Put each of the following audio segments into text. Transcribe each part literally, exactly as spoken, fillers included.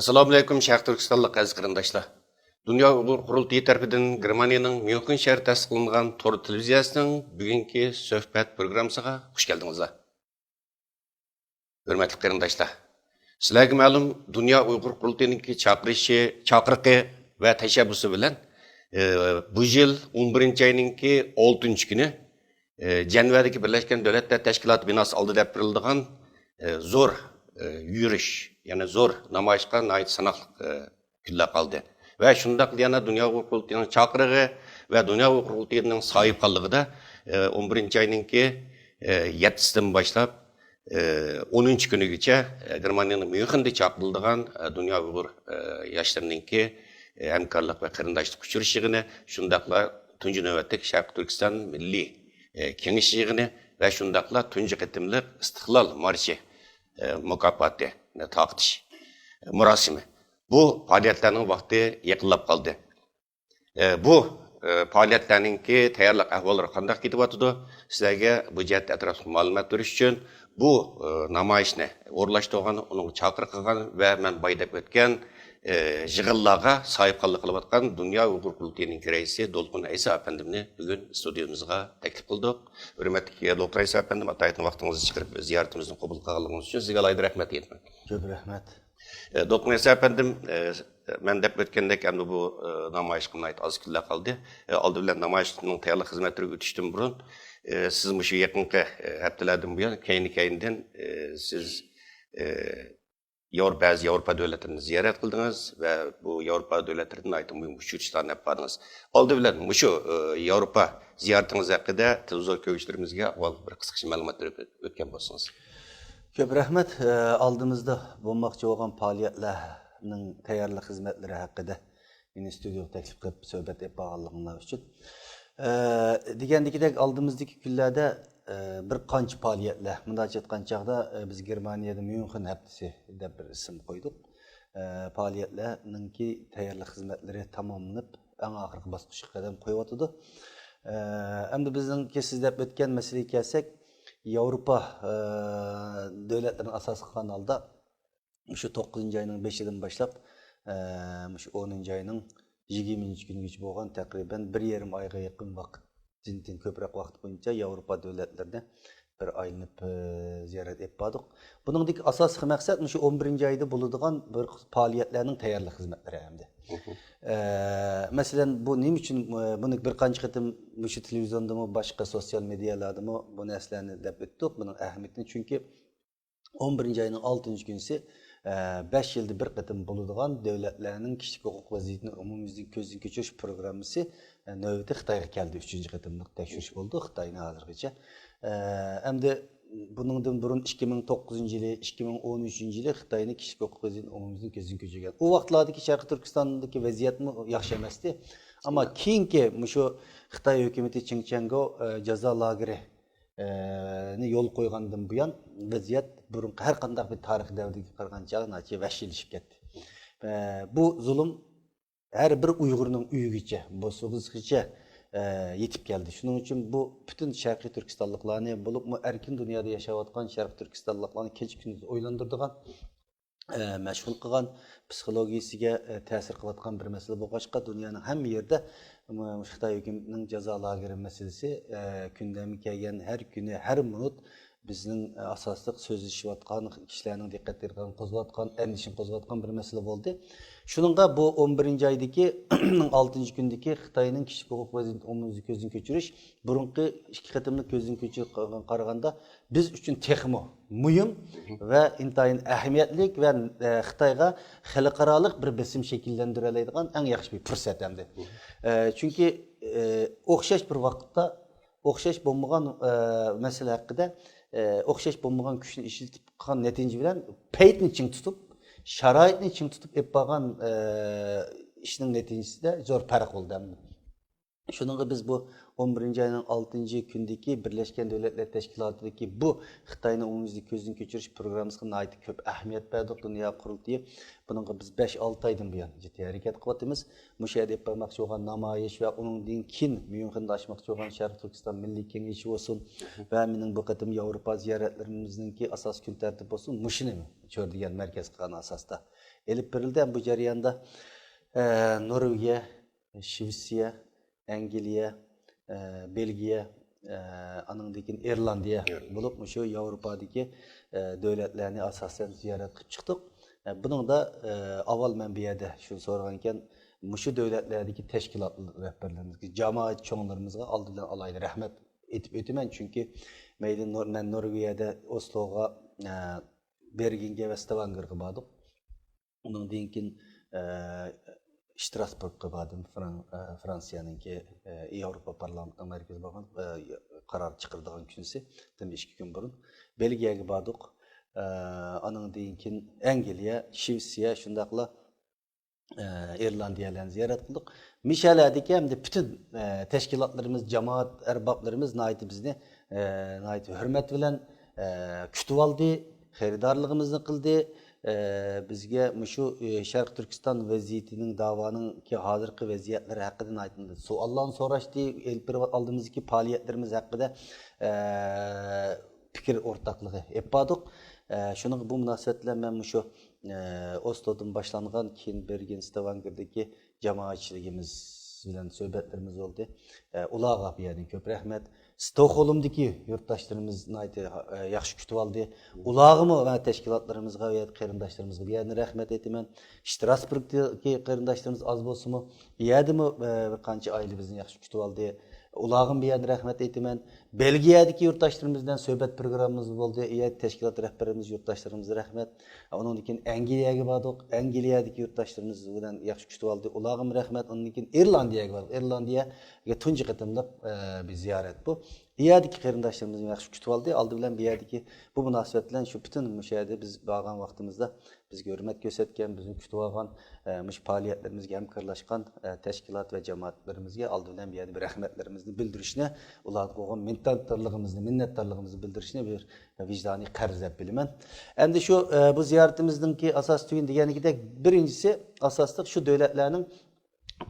ئەسسالامۇئەلەيكۇم، شەرقىي تۈركىستانلىق ئەزىز قېرىنداشلار. دۇنيا ئۇيغۇر قۇرۇلتىيى تەرىپىدىن گېرمانىيەنىڭ ميۇنخېن شەھىرىدە تەسىس قىلىنغان تور تېلېۋىزىيەسىنىڭ بۈگۈنكى سۆھبەت پروگراممىسىغا خۇش كەلدىڭىزلەر. ھۆرمەتلىك قېرىنداشلار، سىلەرگە مەلۇم، دۇنيا ئۇيغۇر قۇرۇلتىيىنىڭكى چاقىرىشى، چاقىرىقى ۋە تەشەببۇسى بىلەن، ئى، بۇ يىل ئون بىرىنچى ئاينىڭكى ئالتىنچى كۈنى، ئى، جەنۋەدىكى بىرلەشكەن دۆلەتلەر تەشكىلاتى بىناسى ئالدىدا ئېلىپ بېرىلىدىغان، ئى، زور، ئى، يۈرۈش، يەنى زور نامايىشقا ناھايىتى ساناقلىق، ئى، كۈنلەر قالدى. ۋە شۇنداقلا يەنە دۇنيا ئۇيغۇر قۇرۇلتىيىنىڭ چاقىرىقى ۋە دۇنيا ئۇيغۇر قۇرۇلتىيىنىڭ ساھىبخانلىقىدا، ئى، ئون بىرىنچى ئاينىڭكى، ئى، يەتتىسىدىن باشلاپ، ئى، ئونىنچى كۈنىگىچە، ئى، گېرمانىيەنىڭ ميۇنخېندا چاقىرىلىدىغان، ئى، دۇنيا ئۇيغۇر، ئى، ياشلىرىنىڭكى، ئى، ھەمكارلىق ۋە قېرىنداشلىق ئۇچرىشىش يىغىنى، شۇنداقلا تۇنجى نۆۋەتلىك شەرقىي تۈركىستان مىللىي، ئى، كېڭىشىش يىغىنى ۋە شۇنداقلا تۇنجى قېتىملىق ئىستىقلال مارشى، ئى، مۇكاپاتى، ئى، تارقىتىش مۇراسىمى. بۇ پائالىيەتلەرنىڭ ۋاقتى يېقىنلاپ قالدى. ئى، بۇ، ئى، پائالىيەتلەرنىڭكى تەييارلىق ئەھۋاللىرى قانداق كېتىۋاتىدۇ؟ سىلەرگە بۇ جەھەتتە ئەتراپلىق مەلۇمات بېرىش ئۈچۈن بۇ، ئى، نامايىشنى ئورۇنلاشتۇرغان، ئۇنىڭغا چاقىرىق قىلغان ۋە مەن بايا دەپ ئۆتكەن، ئى، يىغىنلارغا ساھىبخانلىق قىلىۋاتقان دۇنيا ئۇيغۇر قۇرۇلتىيىنىڭ رەئىسى دولقۇن ئەيسا ئەپەندىمنى بۈگۈن ئىستۇدىيىمىزغا تەكلىپ قىلدۇق. ھۆرمەتلىك دولقۇن ئەيسا ئەپەندىم، ئاتايىتىن ۋاقتىڭىزنى چىقىرىپ زىيارىتىمىزنى قوبۇل قىلغانلىقىڭىز ئۈچۈن سىزگە ئالاھىدە رەھمەت ئېيتىمەن. كۆپ رەھمەت. ئە، دولقۇن ئەيسا ئەپەندىم، ئە، مەن دەپ ئۆتكەندەك، ئەمدى بۇ، ئە، نامايىشقا ناھايىتى ئاز كۈنلەر قالدى. ئە، ئالدى بىلەن نامايىشنىڭ تەييارلىق خىزمەتلىرىگە ئۆتۈشتىن بۇرۇن، ئە، سىز مۇشۇ يېقىنقى، ئە، ھەپتىلەردىن بۇيان كەينى-كەينىدىن، ئە، سىز، ئە، ياۋرو-، بەزى ياۋروپا دۆلەتلىرىنى زىيارەت قىلدىڭىز ۋە بۇ ياۋروپا دۆلەتلىرىدىن ناھايىتى مۇھىم ئۇچرىشىشلارنى ئېلىپ باردىڭىز. ئالدى بىلەن مۇشۇ، ئە، ياۋروپا زىيارىتىڭىز ھەققىدە تېلېۋىزور كۆرگۈچىلىرىمىزگە ئاۋۋال بىر قىسقىچە مەلۇمات بېرىپ ئۆتكەن بولسىڭىز. كۆپ رەھمەت. ئە، ئالدىمىزدا بولماقچى بولغان پائالىيەتلەرنىڭ تەييارلىق خىزمەتلىرى ھەققىدە مېنى ئىستۇدىيوغا تەكلىپ قىلىپ سۆھبەت ئېلىپ بارغانلىقىڭلار ئۈچۈن. ئە، دېگەندىكىدەك، ئالدىمىزدىكى كۈنلەردە، ئە، بىر قانچە پائالىيەتلەر، مۇنداقچە ئېيتقان چاغدا، ئە، بىز گېرمانىيەدە ميۇنخېن ھەپتىسى دەپ بىر ئىسىم قويدۇق. ئە، پائالىيەتلەرنىڭكى تەييارلىق خىزمەتلىرى تاماملىنىپ، ئەڭ ئاخىرقى باسقۇچقا قەدەم قويۇۋاتىدۇ. ئە، ئەمدى بىزنىڭكى سىز دەپ ئۆتكەن مەسىلىگە كەلسەك، ياۋروپا، ئە، دۆلەتلىرىنى ئاساس قىلغان ھالدا، مۇشۇ توققۇزىنچى ئاينىڭ بېشىدىن باشلاپ، ئە، مۇشۇ ئونىنچى ئاينىڭ يىگىرمىنچى كۈنىگىچە بولغان تەقرىبەن بىر يېرىم ئايغا يېقىن ۋاقىتتىن كۆپرەك ۋاقىت بويىچە ياۋروپا دۆلەتلىرىنى بىر ئايلىنىپ، ئە، زىيارەت ئېلىپ باردۇق. بۇنىڭدىكى ئاساسلىق مەقسەت مۇشۇ ئون بىرىنچى ئايدا بولىدىغان بىر پائالىيەتلەرنىڭ تەييارلىق خىزمەتلىرى ئەمدى. ئە، مەسىلەن، بۇ نېمە ئۈچۈن، ئە، بۇنى بىر قانچە قېتىم مۇشۇ تېلېۋىزىيوندىمۇ، باشقا سوتسىيال مېدىيالاردا بۇ نەرسىلەرنى دەپ ئۆتتۇق. بۇنىڭ ئەھمىيىتىنى، چۈنكى ئون بىرىنچى ئاينىڭ ئالتىنچى كۈنىسى، ئە، بەش يىلدا بىر قېتىم بولىدىغان دۆلەتلەرنىڭ كىشىلىك ھوقۇق ۋەزىيىتىنى ئومۇميۈزلۈك كۆزدىن كەچۈرۈش پروگراممىسى، ئە، نۆۋىتى خىتايغا كەلدى. ئۈچىنچى قېتىملىق تەكشۈرۈش بولدى خىتاينى ھازىرغىچە. ئە، ئەمدى بۇنىڭدىن بۇرۇن ئىككى مىڭ توققۇزىنچى يىلى، ئىككى مىڭ ئون ئۈچىنچى يىلى خىتاينى كىشىلىك ھوقۇق ۋەزىيىتىنى ئومۇميۈزلۈك كۆزدىن كەچۈرگەن. ئۇ ۋاقىتلاردىكى شەرقىي تۈركىستاندىكى ۋەزىيەتمۇ ياخشى ئەمەستى. ئەمما كېيىنكى مۇشۇ خىتاي ھۆكۈمىتى چىڭچيەنگو، ئە، جازا لاگېرى، ئە، نى يولغا قويغاندىن بۇيان ۋەزىيەت بۇرۇنقى ھەر قانداق بىر تارىخىي دەۋردىكىگە قارىغاندا ناھايىتى ۋەھشىيلىشىپ كەتتى. ئە، بۇ زۇلۇم ھەر بىر ئۇيغۇرنىڭ ئۆيىگىچە، بوسۇغىسىغىچە، ئە، يېتىپ كەلدى. شۇنىڭ ئۈچۈن بۇ پۈتۈن شەرقىي تۈركىستانلىقلارنى، بولۇپمۇ ئەركىن دۇنيادا ياشاۋاتقان شەرقىي تۈركىستانلىقلارنى كېچە-كۈندۈز ئويلاندۇرىدىغان، ئە، مەشغۇل قىلغان، پسىخولوگىيىسىگە، ئە، تەسىر قىلىۋاتقان بىر مەسىلە بولغاچقا، دۇنيانىڭ ھەممە يېرىدە، م، خىتاي ھۆكۈمىتىنىڭ جازا لاگېرى مەسىلىسى، ئە، كۈندەمگە كەلگەن، ھەر كۈنى، ھەر مىنۇت بىزنىڭ، ئە، ئاساسلىق سۆزلىشىۋاتقان، كىشىلەرنىڭ دىققەت قوزغاۋاتقان، ئەندىشىنى قوزغاۋاتقان بىر مەسىلە بولدى. شۇنىڭغا بۇ ئون بىرىنچى ئايدىكى ئالتىنچى كۈندىكى خىتاينىڭ كىشىلىك ھوقۇق ۋەزىيىتىنى ئومۇميۈزلۈك كۆزدىن كەچۈرۈش، بۇرۇنقى ئىككى قېتىملىق كۆزدىن كەچۈرۈپ قارىغاندا، بىز ئۈچۈن تېخىمۇ مۇھىم ۋە ئىنتايىن ئەھمىيەتلىك ۋە، ئە، خىتايغا خەلقئارالىق بىر بېسىم شەكىللەندۈرەلەيدىغان ئەڭ ياخشى بىر پۇرسەت ئەمدى. ئە، چۈنكى، ئە، ئوخشاش بىر ۋاقىتتا ئوخشاش بولمىغان، ئە، مەسىلە ھەققىدە، ئە، ئوخشاش بولمىغان كۈچنى ئىشلىتىپ قىلغان نەتىجە بىلەن پەيتنى چىڭ تۇتۇپ، شارائىتنى چىڭ تۇتۇپ ئېلىپ بارغان، ئە، ئىشنىڭ نەتىجىسىدە زور پەرق بولدى ئەمدى. شۇنىڭغا بىز بۇ ئون بىرىنچى ئاينىڭ ئالتىنچى كۈنىدىكى بىرلەشكەن دۆلەتلەر تەشكىلاتىدىكى بۇ خىتاينى ئومۇميۈزلۈك كۆزدىن كەچۈرۈش پروگراممىسىغا ناھايىتى كۆپ ئەھمىيەت بەردۇق. دۇنيا قۇرۇلتىيى بۇنىڭغا بىز بەش ئالتە ئايدىن بۇيان جىددىي ھەرىكەت قىلىۋاتىمىز. مۇشۇ يەردە ئېلىپ بارماقچى بولغان نامايىش ۋە ئۇنىڭدىن كېيىن ميۇنخېندا ئاچماقچى بولغان شەرقىي تۈركىستان مىللىي كېڭىشى بولسۇن ۋە مېنىڭ بۇ قېتىم ياۋروپا زىيارەتلىرىمىزنىڭكى ئاساسىي كۈن تەرتىپى بولسۇن، مۇشۇنى چۆرىدىگەن مەركەز قىلغان ئاساستا ئېلىپ بېرىلدى. ھەم بۇ جەرياندا، ئە، نورۋېگىيە، شىۋېتسىيە، ئەنگلىيە، ئە، بېلگىيە، ئە، ئانىڭدىن كېيىن ئىرلاندىيە ئىرلاندىيە. بولۇپ، مۇشۇ ياۋروپادىكى، ئە، دۆلەتلەرنى ئاساسەن زىيارەت قىلىپ چىقتۇق. ئە، بۇنىڭدا، ئە، ئاۋۋال مەن بۇ يەردە شۇنى سورىغانىكەن، مۇشۇ دۆلەتلەردىكى تەشكىلات رەھبەرلىرىمىزگە، جامائەت چوڭلىرىمىزغا ئالدى بىلەن ئالاھىدە رەھمەت ئېيتىپ ئۆتىمەن. چۈنكى مەيلى نور-، مەن نورۋېگىيەدە ئوسلوغا، ئە، بېرگېنگە ۋە ستاۋانگېرغا باردۇق. ئۇنىڭدىن كېيىن، ئە، شتراسبۇرگقا باردىم، فران-، ئە، فرانسىيەنىڭكى، ئە، ياۋروپا پارلامېنتىنىڭ مەركىزى بولغان، ئە، قارار چىقىرىدىغان كۈنىسى، دېمەك، ئىككى كۈن بۇرۇن. بېلگىيەگە باردۇق. ئە، ئانىڭدىن كېيىن ئەنگلىيە، شىۋېتسىيە، شۇنداقلا، ئە، ئىرلاندىيەلەرنى زىيارەت قىلدۇق. مىشەلەردىكى ھەمدە پۈتۈن، ئە، تەشكىلاتلىرىمىز، جامائەت ئەربابلىرىمىز ناھايىتى بىزنى، ئە، ناھايىتى ھۆرمەت بىلەن، ئە، كۈتۈۋالدى، خېرىدارلىقىمىزنى قىلدى. ئە، بىزگە مۇشۇ، ئە، شەرقىي تۈركىستان ۋەزىيىتىنىڭ، داۋانىڭكى ھازىرقى ۋەزىيەتلىرى ھەققىدە ناھايىتى سوئاللارنى سوراشتى، ئېلىپ بېرىۋاتقان ئالدىمىزدىكى پائالىيەتلىرىمىز ھەققىدە، ئە، پىكىر ئورتاقلىقى ئېلىپ باردۇق. ئە، شۇنىڭغا بۇ مۇناسىۋەت بىلەن مەن مۇشۇ، ئە، ئوسلودىن باشلانغان، كېيىن بېرگېن، ستاۋانگېردىكى جامائەتچىلىكىمىز بىلەن سۆھبەتلىرىمىز بولدى. ئە، ئۇلارغا بۇ يەردىن كۆپ رەھمەت. ستوكھولمدىكى يۇرتداشلىرىمىز ناھايىتى، ئە، ياخشى كۈتۈۋالدى. ئۇلارغىمۇ ۋە تەشكىلاتلىرىمىزغا ۋە قېرىنداشلىرىمىزغا بۇ يەردىن رەھمەت ئېيتىمەن. شتراسبۇرگدىكى قېرىنداشلىرىمىز ئاز بولسىمۇ، بۇ يەردىمۇ، ئە، بىر قانچە ئائىلە بىزنى ياخشى كۈتۈۋالدى. ئۇلارغىمۇ بۇ يەردىن رەھمەت ئېيتىمەن. بېلگىيەدىكى يۇرتداشلىرىمىز بىلەن سۆھبەت پروگراممىمىز بولدى. ئۇ يەردە تەشكىلات رەھبەرلىرىمىز، يۇرتداشلىرىمىزغا رەھمەت. ئۇنىڭدىن كېيىن ئەنگلىيەگە باردۇق. ئەنگلىيەدىكى يۇرتداشلىرىمىز بىلەن ياخشى كۈتۈۋالدى. ئۇلارغىمۇ رەھمەت. ئۇنىڭدىن كېيىن ئىرلاندىيەگە باردۇق. ئىرلاندىيەگە تۇنجى قېتىملىق، ئە، بىر زىيارەت بۇ. ئۇ يەردىكى قېرىنداشلىرىمىزنى ياخشى كۈتۈۋالدى. ئالدى بىلەن بۇ يەردىكى، بۇ مۇناسىۋەت بىلەن شۇ پۈتۈن مۇشۇ يەردە بىز بارغان ۋاقتىمىزدا بىزگە ھۆرمەت كۆرسەتكەن، بىزنى كۈتۈۋالغان، ئە، مۇشۇ پائالىيەتلىرىمىزگە ھەمكارلاشقان، ئە، تەشكىلات ۋە جامائەتلىرىمىزگە ئالدى بىلەن بۇ يەردە بىر رەھمەتلىرىمىزنى بىلدۈرۈشنى، ئۇلارغا بولغان مىننەتدارلىقىمىزنى، مىننەتدارلىقىمىزنى بىلدۈرۈشنى بىر ۋىجدانىي قەرز دەپ بىلىمەن. ئەمدى شۇ، ئە، بۇ زىيارىتىمىزنىڭكى ئاساسىي تۈگۈن دېگەنىكىدەك، بىرىنچىسى، ئاساسلىق شۇ دۆلەتلەرنىڭ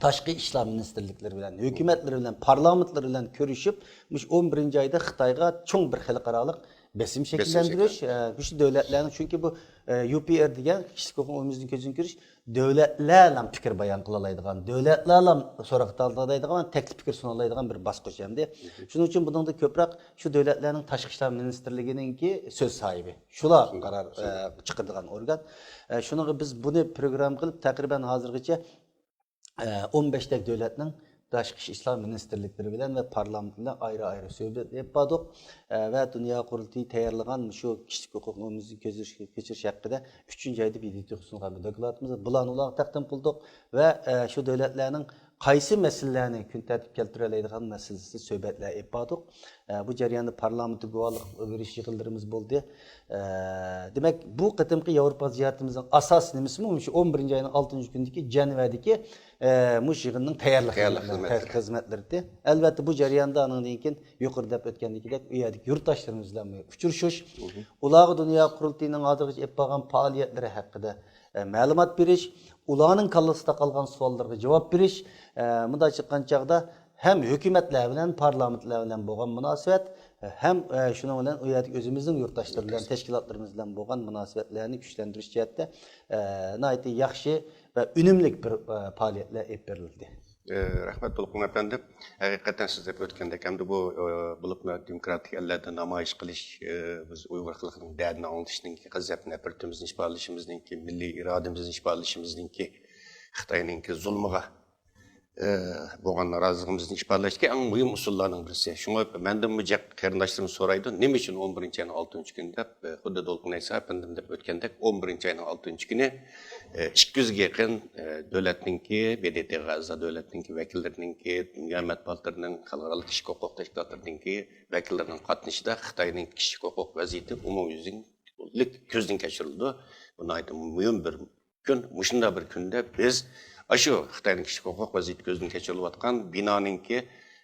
تاشقى ئىشلار مىنىستىرلىكلىرى بىلەن، ھۆكۈمەتلىرى بىلەن، پارلامېنتلىرى بىلەن كۆرۈشۈپ، مۇشۇ ئون بىرىنچى ئايدا خىتايغا چوڭ بىر خەلقئارالىق بېسىم بېسىم شەكىللەندۈرۈش، شەكىللەندۈرۈش. ئە، مۇشۇ دۆلەتلەرنىڭ، چۈنكى بۇ، ئە، يۇ پى ئېر دېگەن كىشىلىك ھوقۇق ئومۇميۈزىدىن كۆزدىن كۆرۈش، دۆلەتلەرلا پىكىر بايان قىلالايدىغان، دۆلەتلەرلا سوراق تارتالايدىغان، تەكلىپ پىكىر سۇنالايدىغان بىر باسقۇچ ئەمدى. شۇنىڭ ئۈچۈن بۇنىڭدا كۆپرەك شۇ دۆلەتلەرنىڭ تاشقى ئىشلار مىنىستىرلىكىنىڭكى سۆز ساھىبى. شۇلار قارار، ئە، چىقىرىدىغان ئورگان. ئە، شۇنىڭغا بىز بۇنى پروگرامما قىلىپ، تەقرىبەن ھازىرغىچە ئون بەشتەك دۆلەتنىڭ تاشقى ئىشلار مىنىستىرلىكلىرى بىلەن ۋە پارلامېنت بىلەن ئايرى-ئايرى سۆھبەت ئېلىپ باردۇق. ۋە دۇنيا قۇرۇلتىيى تەييارلىغان مۇشۇ كىشىلىك ھوقۇقنى ئومۇميۈزلۈك كۆزدىن كەچۈرۈش ھەققىدە ئۈچىنچى ئايدا بىدىتىغا سۇنغان بىر دوكلاتىمىز بار. بۇلارنى ئۇلارغا تەقدىم قىلدۇق ۋە، ئە، شۇ دۆلەتلەرنىڭ قايسى مەسىلىلەرنى كۈن تەرتىپكە كەلتۈرەلەيدىغان مەسىلىسىدە سۆھبەتلەر ئېلىپ باردۇق. ئە، بۇ جەرياندا پارلامېنتتا گۇۋاھلىق بېرىش يىغىنلىرىمىز بولدى. ئە، دېمەك، بۇ قېتىمقى ياۋروپا زىيارىتىمىزنىڭ ئاساسىي نېمىسىمۇ مۇشۇ ئون بىرىنچى ئاينىڭ ئالتىنچى كۈنىدىكى جەنۋەدىكى، ئە، مۇشۇ يىغىننىڭ تەييارلىق تەييارلىق خىزمەتلىرى. خىزمەتلىرى. ئەلۋەتتە، بۇ جەرياندا ئانىڭدىن كېيىن يۇقىرىدا دەپ ئۆتكەندىكىدەك، ئۇ يەردىكى يۇرتداشلىرىمىز بىلەن ئۇچرىشىش، ئۇلارغا دۇنيا قۇرۇلتىيىنىڭ ھازىرغىچە ئېلىپ بارغان پائالىيەتلىرى ھەققىدە، ئە، مەلۇمات بېرىش، ئۇلارنىڭ كاللىسىدا قالغان سوئاللارغا جاۋاب بېرىش، ئە، مۇنداق چىققان چاغدا ھەم ھۆكۈمەتلەر بىلەن، پارلامېنتلار بىلەن بولغان مۇناسىۋەت، ھەم، ئە، شۇنىڭ بىلەن ئۇ يەردىكى ئۆزىمىزنىڭ يۇرتداشلىرى بىلەن، تەشكىلاتلىرىمىز بىلەن بولغان مۇناسىۋەتلەرنى كۈچلەندۈرۈش جەھەتتە، ئە، ناھايىتى ياخشى ۋە ئۈنۈملۈك بىر، ئە، پائالىيەتلەر ئېلىپ بېرىلدى. ئە، رەھمەت، دولقۇن ئەپەندى. ھەقىقەتەن سىز دەپ ئۆتكەندەك، ئەمدى بۇ، ئە، بولۇپمۇ دېموكراتىك ئەللەردە نامايىش قىلىش، ئە، بىز ئۇيغۇر خەلقىنىڭ دەردىنى ئاڭلىتىشنىڭكى، غەزەپ، نەپرىتىمىزنى ئىپادىلىشىمىزنىڭكى، مىللىي ئىرادىمىزنى ئىپادىلىشىمىزنىڭكى، خىتاينىڭكى زۇلمىغا ئە، بولغان نارازىلىقىمىزنى ئىپادىلەشتىكى ئەڭ مۇھىم ئۇسۇللارنىڭ بىرسى. شۇڭا مەندىنمۇ جىق قېرىنداشلىرىم سورايدۇ، نېمە ئۈچۈن ئون بىرىنچى ئاينىڭ ئالتىنچى كۈنى دەپ، ئە، خۇددى دولقۇن ئەيسا ئەپەندىم دەپ ئۆتكەندەك، ئون بىرىنچى ئاينىڭ ئالتىنچى كۈنى، ئە، ئىككى يۈزگە يېقىن، ئە، دۆلەتنىڭكى، ب د ت غا ئەزا دۆلەتنىڭكى ۋەكىللىرىنىڭكى، دۇنيا مەتبۇئاتلىرىنىڭ، خەلقئارالىق كىشىلىك ھوقۇق تەشكىلاتلىرىنىڭكى ۋەكىللىرىنىڭ قاتنىشىشىدا خىتاينىڭ كىشىلىك ھوقۇق ۋەزىيىتى ئومۇميۈزلۈك كۆزدىن كەچۈرۈلىدۇ. بۇ ناھايىتى مۇھىم بىر كۈن، مۇشۇنداق بىر كۈندە بىز ئاشۇ خىتاينىڭ كىشىلىك ھوقۇق ۋەزىيىتى كۆزدىن كەچۈرۈلۈۋاتقان بىنانىڭكى،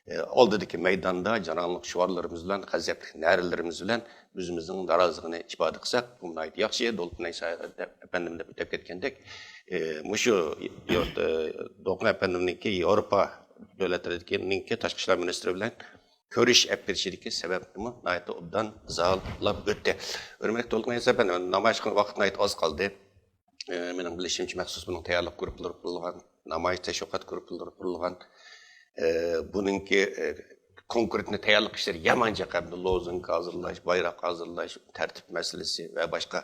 ئالدىدىكى مەيداندا جاراڭلىق شوئارلىرىمىز بىلەن، غەزەپلىك نەرىلىرىمىز بىلەن ئۆزىمىزنىڭ نارازىلىقىنى ئىپادە قىلساق، بۇ ناھايىتى ياخشى. دولقۇن ئەيسا ئەپەندىم دەپ ئۆتۈپ كەتكەندەك، ئى، مۇشۇ يۇرت، ئى، دولقۇن ئەپەندىمنىڭكى ياۋروپا دۆلەتلىرىنىڭكى تاشقى ئىشلار مىنىستىرى بىلەن كۆرۈش ئەپ بېرىشىدىكى سەۋەبنىمۇ ناھايىتى ئوبدان ئىزاھلاپ ئۆتتى. ھۆرمەتلىك دولقۇن ئەيسا ئەپەندىم، نامايىشقا ۋاقىت ناھايىتى ئاز قالدى. ئى، مېنىڭ بىلىشىمچە، مەخسۇس بۇنىڭ تەييارلىق گۇرۇپپىلىرى قۇرۇلغان، نامايىش تەشۋىقات گۇرۇپپىلىرى قۇرۇلغان. ئى، بۇنىڭكى، ئى، كونكرېتنى تەييارلىق ئىشلىرى يامان جىق ئەمدى، لوزۇنكا ھازىرلاش، بايراق ھازىرلاش، تەرتىپ مەسىلىسى ۋە باشقا،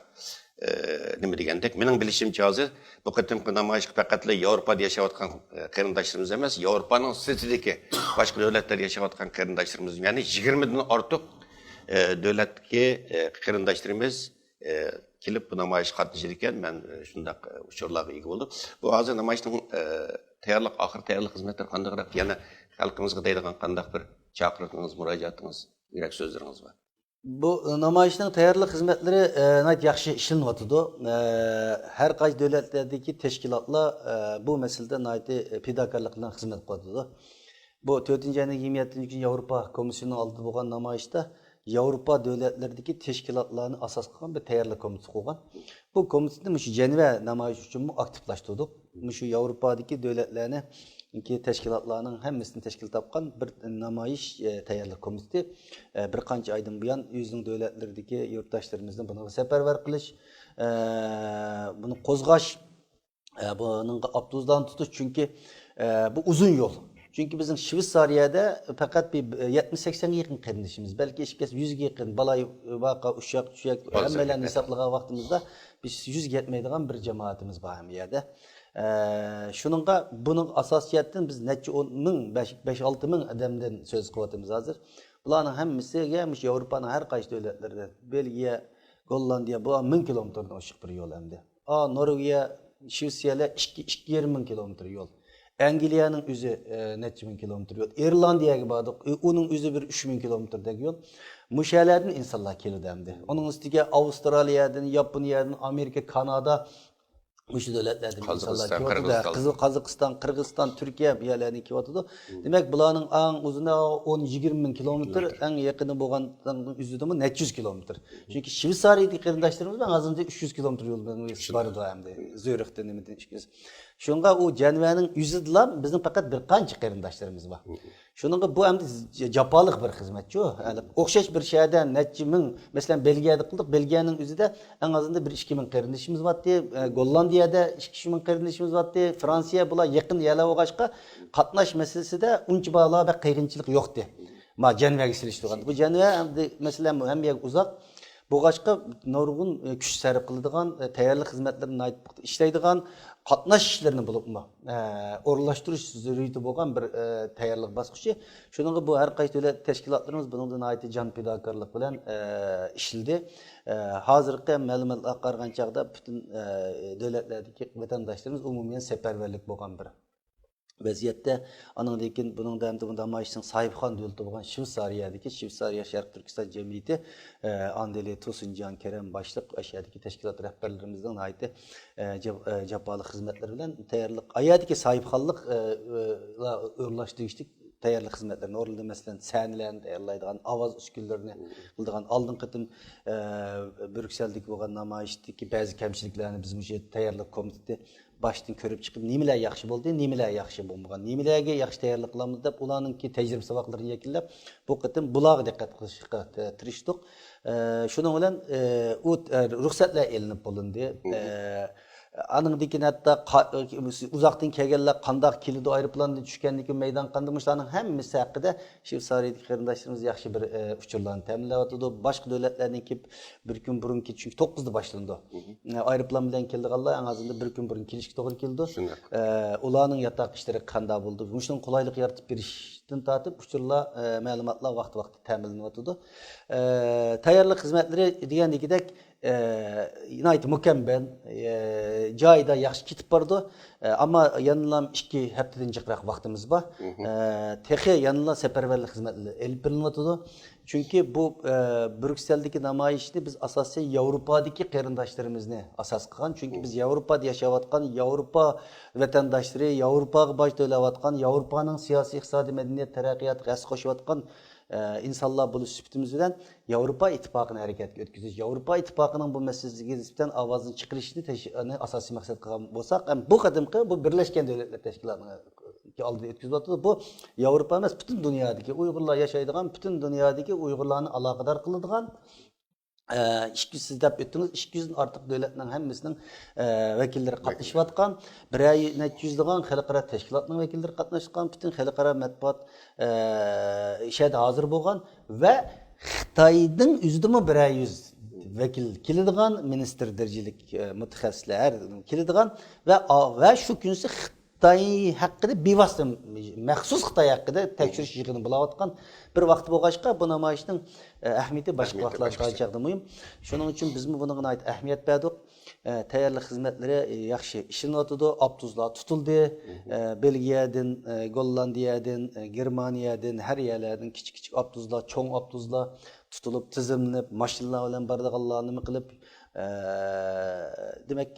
ئى، نېمە دېگەندەك. مېنىڭ بىلىشىمچە، ھازىر بۇ قېتىمقى نامايىشقا پەقەتلا ياۋروپادا ياشاۋاتقان، ئى، قېرىنداشلىرىمىز ئەمەس، ياۋروپانىڭ سىرتىدىكى باشقا دۆلەتلەردە ياشاۋاتقان قېرىنداشلىرىمىز، يەنى يىگىرمىدىن ئارتۇق، ئى، دۆلەتتىكى، ئى، قېرىنداشلىرىمىز ئى، كېلىپ بۇ نامايىشقا قاتنىشىدىكەن. مەن، ئى، شۇنداق، ئى، ئۇچۇرلارغا ئىگە بولدۇم. بۇ ھازىر نامايىشنىڭ، ئى، تەييارلىق، ئاخىرقى تەييارلىق خىزمەتلىرى قانداقراق؟ يەنە خەلقىمىزگە دەيدىغان قانداق بىر چاقىرىقىڭىز، مۇراجىئاتىڭىز، يۈرەك سۆزلىرىڭىز بار؟ بۇ، ئى، نامايىشنىڭ تەييارلىق خىزمەتلىرى، ئى، ناھايىتى ياخشى ئىشلىنىۋاتىدۇ. ئى، ھەر قايسى دۆلەتلەردىكى تەشكىلاتلار، ئى، بۇ مەسىلىدە ناھايىتى، ئى، پىداكارلىق بىلەن خىزمەت قىلىۋاتىدۇ. بۇ تۆتىنچى ئاينىڭ يىگىرمە يەتتىنچى كۈنى ياۋروپا كومىسسىيىنىڭ ئالدىدا بولغان نامايىشتا ياۋروپا دۆلەتلىرىدىكى تەشكىلاتلارنى ئاساس قىلغان بىر تەييارلىق كومىتېتى قۇرغان. بۇ كومىتېتنى مۇشۇ جەنۋە نامايىشى ئۈچۈنمۇ ئاكتىپلاشتۇردۇق. مۇشۇ ياۋروپادىكى دۆلەتلەرنىڭكى تەشكىلاتلارنىڭ ھەممىسىنى تەشكىل تاپقان بىر نامايىش، ئە، تەييارلىق كومىتېتى، ئە، بىر قانچە ئايدىن بۇيان ئۆزىنىڭ دۆلەتلىرىدىكى يۇرتداشلىرىمىزنى بۇنىڭغا سەپەرۋەر قىلىش، ئە، بۇنى قوزغاش، ئە، بۇنىڭغا ئاپتوبۇسلارنى تۇتۇش، چۈنكى، ئە، بۇ ئۇزۇن يول. چۈنكى بىزنىڭ شۋېتسارىيەدە پەقەت بىر يەتمىش سەكسەنگە يېقىن قېرىندىشىمىز، بەلكى ئېشىپ كەتسە يۈزگە يېقىن بالا، ۋاقا، ئۇششاق، چۈششەك، ھەممەيلەننى ھېسابلىغان ۋاقتىمىزدا بىز يۈزگە يەتمەيدىغان بىر جامائىتىمىز بار ھەممە يەردە. ئە، شۇنىڭغا بۇنىڭ ئاساسىي جەھەتتىن بىز نەچچە ئون مىڭ، بەش، بەش، ئالتە مىڭ ئادەمدىن سۆز قىلىۋاتىمىز ھازىر. بۇلارنىڭ ھەممىسىگە مۇشۇ ياۋروپانىڭ ھەر قايسى دۆلەتلىرىدىن، بېلگىيە، گوللاندىيە، بۇ مىڭ كىلومېتىردىن ئوشۇق بىر يول ئەمدى. ئا، نورۋېگىيە، شىۋېتسىيەلەر ئىككى، ئىككى يېرىم مىڭ كىلومېتىر يول. ئەنگلىيەنىڭ ئۆزى، ئە، نەچچە مىڭ كىلومېتىر يول. ئىرلاندىيەگە باردۇق، ئۇ، ئۇنىڭ ئۆزى بىر ئۈچ مىڭ كىلومېتىردەك يول. مۇشۇ يەرلەردىن ئىنسانلار كېلىدۇ ئەمدى. ئۇنىڭ ئۈستىگە ئاۋسترالىيەدىن، ياپونىيەدىن، ئامېرىكا، كانادا، مۇشۇ دۆلەتلەردىن ئىنسانلار قازاقىستان، كېلىۋاتىدۇ. قىرغىزىستان. قىزىل-، قازاقىستان، قىرغىزىستان، تۈركىيە بۇ يەرلەردىن كېلىۋاتىدۇ. دېمەك، بۇلارنىڭ ئەڭ ئۇزۇنى ئون، يىگىرمە مىڭ كىلومېتىر، ئەڭ يېقىنى بولغان ئۆزىدىمۇ نەچچە يۈز كىلومېتىر. چۈنكى شۋېتسارىيەدىكى قېرىنداشلىرىمىز بىلەن ھازىرچە ئۈچ يۈز كىلومېتىر يول بارىدۇ ئەمدى. زۈرىختىن، نېمىدىن ئىككى يۈز. شۇڭا ئۇ جەنۋەنىڭ ئۆزىدىلا بىزنىڭ پەقەت بىر قانچە قېرىنداشلىرىمىز بار. شۇنىڭغا بۇ ئەمدى ج-، جاپالىق بىر خىزمەتچۇ. ھەم ئوخشاش بىر شەھەردە نەچچە مىڭ، مەسىلەن، بېلگىيەدە قىلدۇق. بېلگىيەنىڭ ئۆزىدە ئەڭ ئازىندا بىر ئىككى مىڭ قېرىندىشىمىز بارتتى. ئە، گوللاندىيەدە ئىككى ئۈچ مىڭ قېرىندىشىمىز بارتتى. فرانسىيە، بۇلار يېقىن يەرلەر بولغاچقا، قاتناش مەسىلىسىدە ئۇنچە بالا بەك قىيىنچىلىق يوقتى. ما جەنۋەگە سېلىشتۇرغاندا. بۇ جەنۋە ئەمدى، مەسىلەن، ھەممە يەرگە ئۇزاق. بولغاچقا نۇرغۇن، ئە، كۈچ سەرپ قىلىدىغان، ئە، تەييارلىق خىزمەتلىرىنى ناھايىتى پۇختا ئىشلەيدىغان، قاتناش ئىشلىرىنى بولۇپمۇ، ئە، ئورۇنلاشتۇرۇش زۆرۈرىيىتى بولغان بىر، ئە، تەييارلىق باسقۇچى. شۇنىڭغا بۇ ھەر قايسى دۆلەت تەشكىلاتلىرىمىز بۇنىڭدا ناھايىتى جان پىداكارلىق بىلەن، ئە، ئىشلىدى. ئە، ھازىرقى مەلۇماتلارغا قارىغان چاغدا پۈتۈن، ئە، دۆلەتلەردىكى ۋەتەنداشلىرىمىز ئومۇمەن سەپەرۋەرلىك بولغان بىر ۋەزىيەتتە. ئانىڭدىن كېيىن بۇنىڭدا ئەمدى بۇ نامايىشنىڭ ساھىبخان دۆلىتى بولغان شۋېتسارىيەدىكى شۋېتسارىيە شەرقىي تۈركىستان جەمئىيىتى، ئە، ئاندىلى تۇرسۇنجان كېرەم باشلىق ئاشۇ يەردىكى تەشكىلات رەھبەرلىرىمىزنىڭ ناھايىتى، ئە، جاپ-، ئە، جاپالىق خىزمەتلىرى بىلەن تەييارلىق، ئايەردىكى ساھىبخانلىق، ئە، ئە، ئورۇنلاشتۇرۇشتىكى تەييارلىق خىزمەتلىرىنى ئورۇنلىدى. مەسىلەن، سەھنىلەرنى تەييارلايدىغان، ئاۋاز ئۈسكۈنىلىرىنى قىلىدىغان. ئالدىنقى قېتىم، ئە، بريۇكسېلدىكى بولغان نامايىشتىكى بەزى كەمچىلىكلەرنى بىز مۇشۇ تەييارلىق كومىتېتى باشتىن كۆرۈپ چىقىپ، نېمىلەر ياخشى بولدى، نېمىلەر ياخشى بولمىغان، نېمىلەرگە ياخشى تەييارلىق قىلامىز دەپ، ئۇلارنىڭكى تەجرىبە ساۋاقلىرىنى يەكۈنلەپ، بۇ قېتىم بۇلارغا دىققەت قىلىشقا، ئە، تىرىشتۇق. ئە، شۇنىڭ بىلەن، ئە، ئۇ، ئە، رۇخسەتلەر ئېلىنىپ بولۇندى. ئە، ئانىڭدىن كېيىن ھەتتا قا-، ئۇزاقتىن كەلگەنلەر قانداق كېلىدۇ، ئايروپىلاندىن چۈشكەندىن كېيىن مەيدان قانداق، مۇشۇلارنىڭ ھەممىسى ھەققىدە شۋېتسارىيەدىكى قېرىنداشلىرىمىز ياخشى بىر، ئە، ئۇچۇرلارنى تەمىنلەۋاتىدۇ. باشقا دۆلەتلەردىن كېلىپ بىر كۈن بۇرۇن كېلىپ، چۈنكى توققۇزدا باشلىنىدۇ. ئە، ئايروپىلان بىلەن كېلىدىغانلار ئەڭ ئازىندا بىر كۈن بۇرۇن كېلىشكە توغرا كېلىدۇ. ئە، ئۇلارنىڭ ياتاق ئىشلىرى قانداق بولىدۇ؟ مۇشۇنىڭ قولايلىق يارىتىپ بېرىشتىن تارتىپ ئۇچۇرلار، ئە، مەلۇماتلار ۋاقتى-ۋاقتىدا تەمىنلىنىۋاتىدۇ. ئە، تەييارلىق خىزمەتلىرى دېگەندىكىدەك، ئە، ناھايىتى مۇكەممەل، ئە، جايىدا ياخشى كېتىپ بارىدۇ. ئە، ئەمما يەنىلا ئىككى ھەپتىدىن جىقراق ۋاقتىمىز بار. ئە، تېخى يەنىلا سەپەرۋەرلىك خىزمەتلىرى ئېلىپ بېرىلىۋاتىدۇ. چۈنكى بۇ، ئە، بريۇكسېلدىكى نامايىشنى بىز ئاساسەن ياۋروپادىكى قېرىنداشلىرىمىزنى ئاساس قىلغان. چۈنكى بىز ياۋروپادا ياشاۋاتقان ياۋروپا ۋەتەنداشلىرى، ياۋروپاغا باج تۆلەۋاتقان، ياۋروپانىڭ سىياسىي، ئىقتىسادىي، مەدەنىيەت تەرەققىياتىغا ھەسسە قوشۇۋاتقان، ئە، ئىنسانلار بولۇش سۈپىتىمىز بىلەن ياۋروپا ئىتتىپاقىنى ھەرىكەتكە ئۆتكۈزۈش، ياۋروپا ئىتتىپاقىنىڭ بۇ مەسىلىگە نىسبەتەن ئاۋازنى چىقىرىشنى تەش-، ئاساسىي مەقسەت قىلغان بولساق، ھەم بۇ قېتىمقى بۇ بىرلەشكەن دۆلەتلەر تەشكىلاتىنىڭ ئالدىدا ئۆتكۈزۈۋاتىدۇ. بۇ ياۋروپا ئەمەس، پۈتۈن دۇنيادىكى ئۇيغۇرلار ياشايدىغان، پۈتۈن دۇنيادىكى ئۇيغۇرلارنى ئالاقىدار قىلىدىغان، ئە، ئىككى يۈز، سىز دەپ ئۆتتىڭىز، ئىككى يۈزدىن ئارتۇق دۆلەتنىڭ ھەممىسىنىڭ، ئە، ۋەكىللىرى قاتنىشىۋاتقان، بىرەر نەچچە يۈزلىغان خەلقئارا تەشكىلاتنىڭ ۋەكىللىرى قاتناشقان، پۈتۈن خەلقئارا مەتبۇئات، ئە، شەھەردە ھازىر بولغان ۋە خىتاينىڭ ئۆزىدىمۇ بىرەر يۈز ۋەكىل كېلىدىغان، مىنىستىر دەرىجىلىك، ئە، مۇتەخەسسىسلەر كېلىدىغان ۋە، ۋە شۇ كۈنسى خىتاي ھەققىدە بىۋاسىتە، مەخسۇس خىتاي ھەققىدە تەكشۈرۈش يىغىنى بولاۋاتقان بىر ۋاقىت بولغاچقا، بۇ نامايىشنىڭ، ئە، ئەھمىيىتى باشقا ئەھمىيىتى ۋاقىتلاردا باشقىچە. قارىغاندا مۇھىم. شۇنىڭ ئۈچۈن بىزمۇ بۇنىڭغا ناھايىتى ئەھمىيەت بەردۇق. ئە، تەييارلىق خىزمەتلىرى، ئە، ياخشى ئىشلىنىۋاتىدۇ. ئاپتوبۇسلار تۇتۇلدى. ئە، بېلگىيەدىن، ئە، گوللاندىيەدىن، ئە، گېرمانىيەدىن، ھەر يەرلەردىن كىچىك كىچىك ئاپتوبۇسلار، چوڭ ئاپتوبۇسلار تۇتۇلۇپ، تىزىملىنىپ، ماشىنىلار بىلەن بارىدىغانلار نېمە قىلىپ، ئە، دېمەك،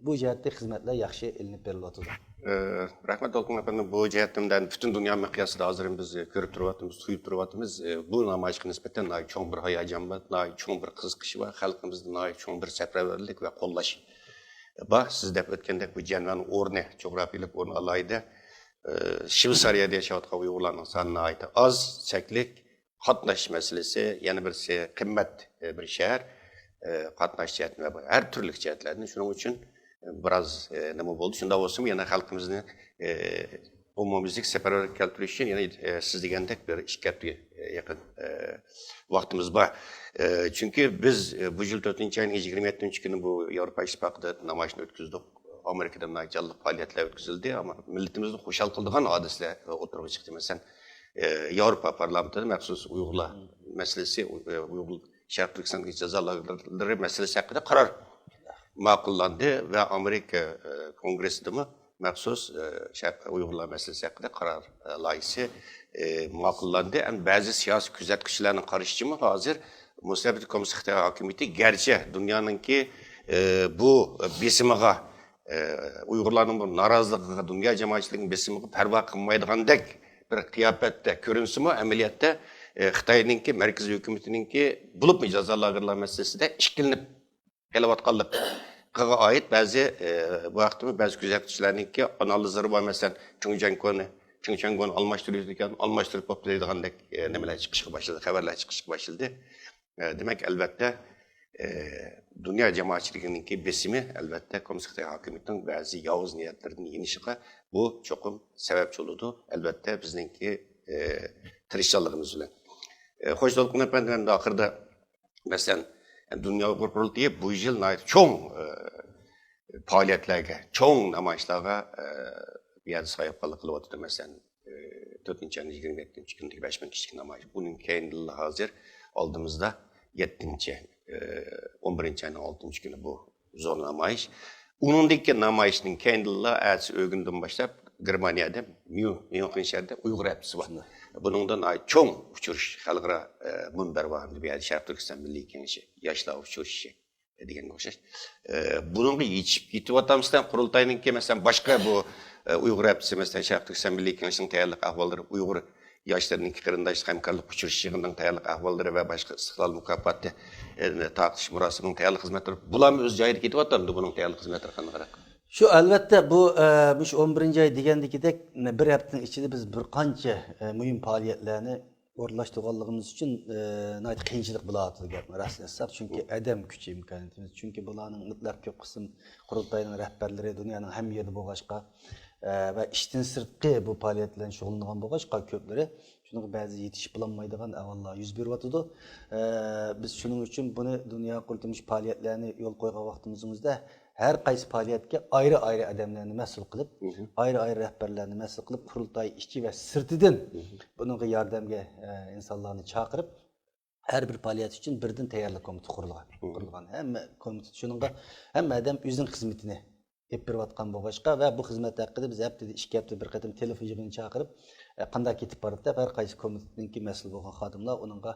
بۇ جەھەتتە خىزمەتلەر ياخشى ئېلىنىپ بېرىلىۋاتىدۇ. ئە، رەھمەت، دولقۇن ئەپەندى. بۇ جەھەتتىن پۈتۈن دۇنيا مىقياسىدا ھازىر بىز كۆرۈپ تۇرۇۋاتىمىز، تۇيۇپ تۇرۇۋاتىمىز. ئە، بۇ نامايىشقا نىسبەتەن ناھايىتى چوڭ بىر ھاياجان بار، ناھايىتى چوڭ بىر قىزىقىش بار، خەلقىمىزدە ناھايىتى چوڭ بىر سەپەرۋەرلىك ۋە قوللاش بار. سىز دەپ ئۆتكەندەك، بۇ جەنۋەنىڭ ئورنى، جۇغراپىيەلىك ئورنى ئالاھىدە، ئە، شۋېتسارىيەدە ياشاۋاتقان ئۇيغۇرلارنىڭ سانى ناھايىتى ئاز، چەكلىك، قاتناش مەسىلىسى، يەنە بىرسى قىممەت، ئە، بىر شەھەر، ئە، قاتناش جەھەتتىن ۋە ھەر تۈرلۈك جەھەتلەردىن. شۇنىڭ ئۈچۈن، ئە، بىراز، ئە، نېمە بولدى. شۇنداق بولسىمۇ، يەنە خەلقىمىزنى، ئە، ئومۇميۈزلۈك سەپەرۋەرلىككە كەلتۈرۈش ئۈچۈن يەنە، ئە، سىز دېگەندەك بىر ئىككى ھەپتىگە، ئە، يېقىن، ئە، ۋاقتىمىز بار. ئە، چۈنكى بىز، ئە، بۇ يىل تۆتىنچى ئاينىڭ يىگىرمە يەتتىنچى كۈنى بۇ ياۋروپا ئىتتىپاقىدا نامايىشنى ئۆتكۈزدۇق. ئامېرىكىدا ناھايىتى جانلىق پائالىيەتلەر ئۆتكۈزۈلدى. ئەمما مىللىتىمىزنى خۇشال قىلىدىغان ھادىسىلەر ئوتتۇرىغا چىقتى. مەسىلەن، ئە، ياۋروپا پارلامېنتىدا مەخسۇس ئۇيغۇرلار مەسىلىسى، ئۇ-، ئۇيغۇر شەرقىي تۈركىستاندىكى جازا لاگېرلىرى مەسىلىسى ھەققىدە قارار ماقۇللاندى ۋە ئامېرىكا، ئە، كونگرېسسىدىمۇ مەخسۇس، ئە، شەرقىي ئۇيغۇرلار مەسىلىسى ھەققىدە قارار، ئە، لايىھىسى، ئە، ماقۇللاندى. ئەمما بەزى سىياسىي كۆزەتكۈچىلەرنىڭ قارىشىچىمۇ، ھازىر مۇستەبىت كوممۇنىست خىتاي ھاكىمىيىتى گەرچە دۇنيانىڭكى، ئە، بۇ بېسىمىغا، ئە، ئۇيغۇرلارنىڭ بۇ نارازىلىقىغا، دۇنيا جامائەتچىلىكىنىڭ بېسىمىغا پەرۋا قىلمايدىغاندەك بىر قىياپەتتە كۆرۈنسىمۇ، ئەمەلىيەتتە، ئە، خىتاينىڭكى مەركىزىي ھۆكۈمىتىنىڭكى، بولۇپمۇ جازا لاگېرلار مەسىلىسىدە ئىككىلىنىپ قېلىۋاتقانلىقىغا ئائىت بەزى، ئە، بۇ ھەقتىمۇ بەزى كۆزەتكۈچىلەرنىڭكى ئانالىزلىرى بار. مەسىلەن، چېڭ جياڭگونى، چېڭ جياڭگونى ئالماشتۇرۇلىدىكەن، ئالماشتۇرۇپ بوپتۇ دەيدىغاندەك، ئە، نېمىلەر چىقىشقا باشلىدى، خەۋەرلەر چىقىشقا باشلىدى. ئە، دېمەك، ئەلۋەتتە، ئە، دۇنيا جامائەتچىلىكىنىڭكى بېسىمى، ئەلۋەتتە، كوممۇنىست خىتاي ھاكىمىيىتىنىڭ بەزى ياۋۇز نىيەتلىرىدىن يېنىشىغا بۇ چوقۇم سەۋەبچى بولىدۇ. ئەلۋەتتە، بىزنىڭكى، ئە، تىرىشچانلىقىمىز بىلەن. ئە، خوش، دولقۇن ئەپەندى، ئەمدى ئاخىرىدا، مەسىلەن، دۇنيا ئۇيغۇر قۇرۇلتىيى بۇ يىل ناھايىتى چوڭ، ئە، پائالىيەتلەرگە، چوڭ نامايىشلارغا، ئە، بۇ يەردە ساھىبخانلىق قىلىۋاتىدۇ. مەسىلەن، ئە، تۆتىنچى ئاينىڭ يىگىرمە يەتتىنچى كۈنىدىكى بەش مىڭ كىشىلىك نامايىش. بۇنىڭ كەينىدىنلا ھازىر ئالدىمىزدا يەتتىنچى، ئە، ئون بىرىنچى ئاينىڭ ئالتىنچى كۈنى بۇ زور نامايىش. ئۇنىڭدىن كېيىن نامايىشنىڭ كەينىدىنلا ئەتىسى ئۆگۈندىن باشلاپ گېرمانىيەدە ميۇ-، ميۇنخېن شەھىرىدە ئۇيغۇر ھەپتىسى بار. بۇنىڭدا ناھايىتى چوڭ ئۇچرىشىش، خەلقئارا، ئە، مۇنبەر بار. بۇ يەردە شەرقىي تۈركىستان مىللىي كېڭىشى، ياشلار ئۇچرىشىشى دېگەنگە ئوخشاش. ئە، بۇنىڭغا يېتىشىپ كېتىۋاتامسىلەر؟ قۇرۇلتاينىڭكى، مەسىلەن، باشقا بۇ، ئە، ئۇيغۇر ھەپتىسى، مەسىلەن، شەرقىي تۈركىستان مىللىي كېڭىشىنىڭ تەييارلىق ئەھۋاللىرى، ئۇيغۇر ياشلىرىنىڭكى قېرىنداشلىق ھەمكارلىق ئۇچرىشىش يىغىنىنىڭ تەييارلىق ئەھۋاللىرى ۋە باشقا ئىستىقلال مۇكاپاتى، ئە، تارقىتىش مۇراسىمىنىڭ تەييارلىق خىزمەتلىرى، بۇلارمۇ ئۆز جايىدا كېتىۋاتامدۇ؟ بۇنىڭ تەييارلىق خىزمەتلىرى قانداقراق؟ شۇ، ئەلۋەتتە، بۇ، ئە، مۇشۇ ئون بىرىنچى ئاي دېگەندىكىدەك، بىر ھەپتىنىڭ ئىچىدە بىز بىر قانچە، ئە، مۇھىم پائالىيەتلەرنى ئورۇنلاشتۇرغانلىقىمىز ئۈچۈن، ئە، ناھايىتى قىيىنچىلىق بولاۋاتىدۇ گەپنى راستىنى ئېيتساق. چۈنكى ئادەم كۈچى ئىمكانىيىتىمىز، چۈنكى بۇلارنىڭ مۇتلەق كۆپ قىسىم قۇرۇلتاينىڭ رەھبەرلىرى دۇنيانىڭ ھەممە يېرىدە بولغاچقا، ئە، ۋە ئىشتىن سىرتقى بۇ پائالىيەت بىلەن شۇغۇللىنىدىغان بولغاچقا كۆپلىرى، شۇنىڭغا بەزى يېتىشىپ بولالمايدىغان ئەھۋاللار يۈز بېرىۋاتىدۇ. ئە، بىز شۇنىڭ ئۈچۈن بۇنى دۇنيا قۇرۇلتىيى مۇشۇ پائالىيەتلەرنى يولغا قويغان ۋاقتىمىزدا ھەر قايسى پائالىيەتكە ئايرى-ئايرى ئادەملەرنى مەسئۇل قىلىپ، ئايرى-ئايرى رەھبەرلەرنى مەسئۇل قىلىپ، قۇرۇلتاي ئىچى ۋە سىرتىدىن بۇنىڭغا ياردەمگە، ئە، ئىنسانلارنى چاقىرىپ، ھەر بىر پائالىيەت ئۈچۈن بىردىن تەييارلىق كومىتېتى قۇرۇلغان. قۇرۇلغان. ھەممە كومىتېت شۇنىڭغا، ھەممە ئادەم ئۆزىنىڭ خىزمىتىنى ئېلىپ بېرىۋاتقان بولغاچقا ۋە بۇ خىزمەت ھەققىدە بىز ھەپتىدە ئىككى ھەپتە بىر قېتىم تېلېفون يىغىنى چاقىرىپ، ئە، قانداق كېتىپ بارىدۇ دەپ، ھەر قايسى كومىتېتنىڭكى مەسئۇل بولغان خادىملار ئۇنىڭغا،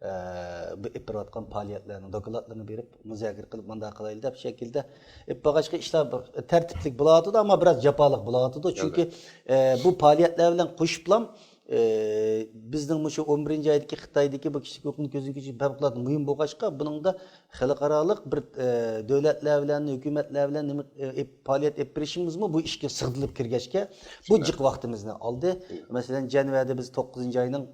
ئە، بۇ ئېلىپ بېرىۋاتقان پائالىيەتلەرنىڭ دوكلاتلىرىنى بېرىپ مۇزاكىرە قىلىپ مۇنداق قىلايلى دەپ شەكىلدە ئېلىپ بارغاچقا ئىشلار بىر تەرتىپلىك بولۇۋاتىدۇ، ئەمما بىراز جاپالىق بولۇۋاتىدۇ. چۈنكى، ئە، بۇ پائالىيەتلەر بىلەن قوشۇپلام، ئە، بىزنىڭ مۇشۇ ئون بىرىنچى ئايدىكى خىتايدىكى بۇ كىشىلىك ھوقۇقنى كۆزدىن كەچۈرۈش پەۋقۇلئاددە مۇھىم بولغاچقا، بۇنىڭدا خەلقئارالىق بىر، ئە، دۆلەتلەر بىلەن، ھۆكۈمەتلەر بىلەن نېمە، ئە، ئېپ-، پائالىيەت ئېلىپ بېرىشىمىزمۇ بۇ ئىشكە سىغدۇرۇلۇپ كىرگەچكە، بۇ جىق ۋاقتىمىزنى ئالدى. مەسىلەن، جەنۋەدە بىز توققۇزىنچى ئاينىڭ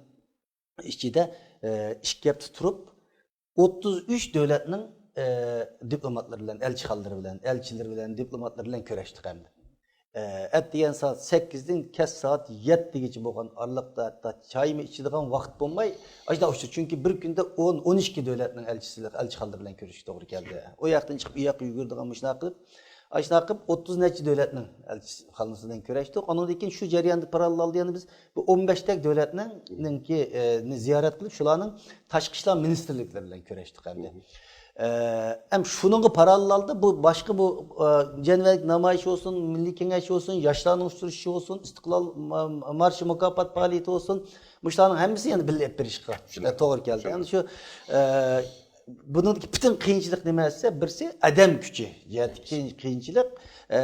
ئىچىدە، ئە، ئىككى ھەپتە تۇرۇپ، ئوتتۇز ئۈچ دۆلەتنىڭ، ئە، دىپلوماتلىرى بىلەن، ئەلچىخانىلىرى بىلەن، ئەلچىلىرى بىلەن، دىپلوماتلىرى بىلەن كۆرۈشتۇق ئەمدى. ئە، ئەتىگەن سائەت سەككىزدىن كەچ سائەت يەتتىگىچە بولغان ئارىلىقتا ھەتتا چايمۇ ئىچىدىغان ۋاقىت بولماي، ئاشۇنداق ئۇچۇر. چۈنكى بىر كۈندە ئون، ئون ئىككى دۆلەتنىڭ ئەلچىسى، ئەلچىخانىلىرى بىلەن كۆرۈشۈشكە توغرا كەلدى. ئۇ ياقتىن چىقىپ ئۇ ياققا يۈگۈرىدىغان مۇشۇنداق قىلىپ، ئاشۇنداق قىلىپ ئوتتۇز نەچچە دۆلەتنىڭ ئەلچىخانىسى بىلەن كۆرۈشتۇق. ئانىڭدىن كېيىن شۇ جەرياندا پاراللېلدا يەنە بىز بۇ ئون بەشتەك دۆلەتنىڭ، نىڭكى، ئە، نى زىيارەت قىلىپ، شۇلارنىڭ تاشقى ئىشلار مىنىستىرلىكلىرى بىلەن كۆرۈشتۇق ئەمدى. ئە، ھەم شۇنىڭغا پاراللېلدا بۇ باشقا بۇ، ئە، جەنۋەلىك نامايىش بولسۇن، مىللىي كېڭەش بولسۇن، ياشلارنىڭ ئۇچرىشىشى بولسۇن، ئىستىقلال ما-، مارشى مۇكاپات پائالىيىتى بولسۇن، مۇشۇلارنىڭ ھەممىسى يەنە بىللە ئېلىپ بېرىشقا، ئە، توغرا كەلدى. يەنى شۇ، ئە، بۇنىڭدىكى پۈتۈن قىيىنچىلىق نېمە دېسە، بىرسى ئادەم كۈچى جەھەتتىكى قىيىنچىلىق. ئە،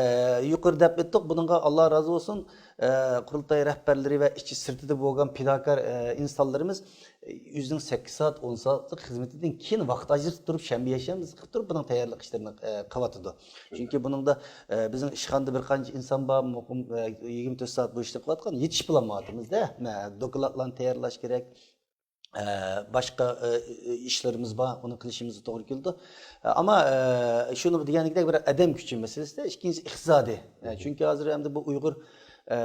يۇقىرىدا دەپ ئۆتتۇق، بۇنىڭغا ئاللا رازى بولسۇن، ئە، قۇرۇلتاي رەھبەرلىرى ۋە ئىچى سىرتىدا بولغان پىداكار، ئە، ئىنسانلىرىمىز ئۆزىنىڭ سەككىز سائەت، ئون سائەتلىك خىزمىتىدىن كېيىن ۋاقىت ئاجرىتىپ تۇرۇپ، شەنبە، يەكشەنبە قىلىپ تۇرۇپ، بۇنىڭ تەييارلىق ئىشلىرىنى، ئە، قىلىۋاتىدۇ. چۈنكى بۇنىڭدا، ئە، بىزنىڭ ئىشخانىدا بىر قانچە ئىنسان بار، مۇقىم، ئە، يىگىرمە تۆت سائەت بۇ ئىشنى قىلىۋاتقان، يېتىشىپ بولالمايۋاتىمىز-دە. مە-، دوكلاتلارنى تەييارلاش كېرەك. ئە، باشقا، ئە، ئىشلىرىمىز بار، ئۇنى قىلىشىمىزغا توغرا كېلىدۇ. ئە، ئەمما، ئە، شۇنى دېگەندەك بىر ئادەم كۈچى مەسىلىسىدە، ئىككىنچىسى ئىقتىسادىي. ئە، چۈنكى ھازىر ئەمدى بۇ ئۇيغۇر، ئە،